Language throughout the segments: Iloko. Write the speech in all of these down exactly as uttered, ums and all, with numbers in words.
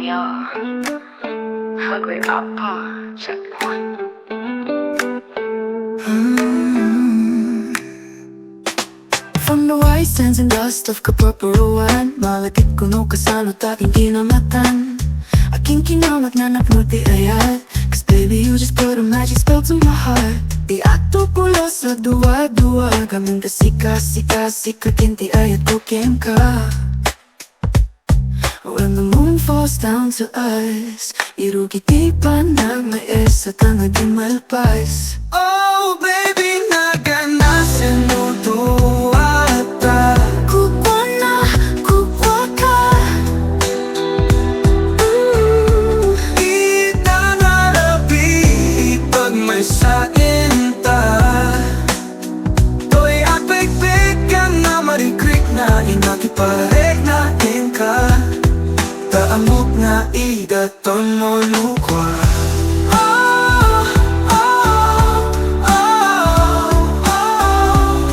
Yo, hungry papa, check one. Mm. From the white sands and dust of Caproparoan, malagip kuno kasano ta indi namatan. Akin kinamat nga napnuti ayat, 'cause baby, you just put a magic spell to my heart. Di ato pulos a dua-dua, gamin ka sika, sika, sika, kinti ayat ko kenka. When the moon falls down to us, irugi ti panag may esa ta nga di malpas. Oh, baby, naganasen mo duwata. Kukwana, kukwaka. Mm. Ita nga rabi, ipagmaysa inta. Toy agpegpeg ken nga marikrikna, innak iparekna kenka. Ta ammok nga idaton mo no kua. Oh, oh, oh, oh, oh.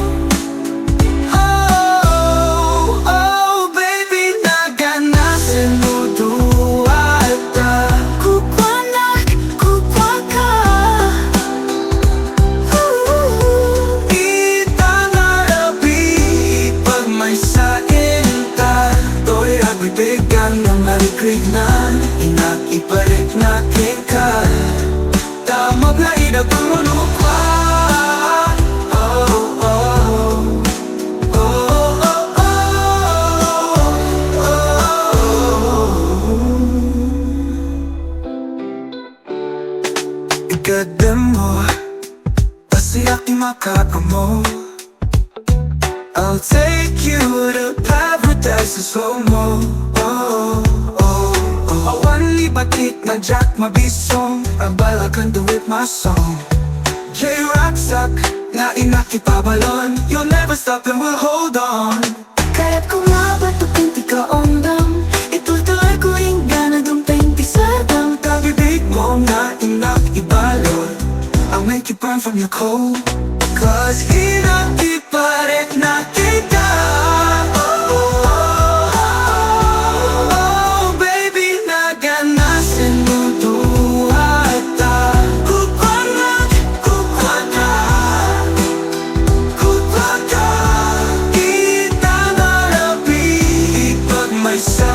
Oh, oh, baby, naganasen mo duwata. Kukuanak, kukuaka. Ooh. Ita nga rabi, ipagmaysa inta. Toy agbibigan nga marikrikna, innak iparekna kenka. Ta ammok nga idaton mo no kua. Oh, oh. Oh, oh, oh, oh, oh. Ikadem mo, ta siak ti makaammo. I'll take you to paradise slow mo. Oh, oh, oh. Awan ni batik nga diak mabisong. Abala can do it my song. J Rock sak nga innak ipabalon. You'll never stop and we'll hold on. Kayat ko nga bato ken ti kaomdam. Itultuloy ko inggana dumpeng ti sardam. Ta bibig mo nga innak ibalon. I'll make you burn from your cold. 'Cause innak iparekna kenka. Oh, oh, oh, oh, baby, naganasen mo duwata. Kukuanak, kukuanak, kukuanak. Ita nga rabi, ipagmaysa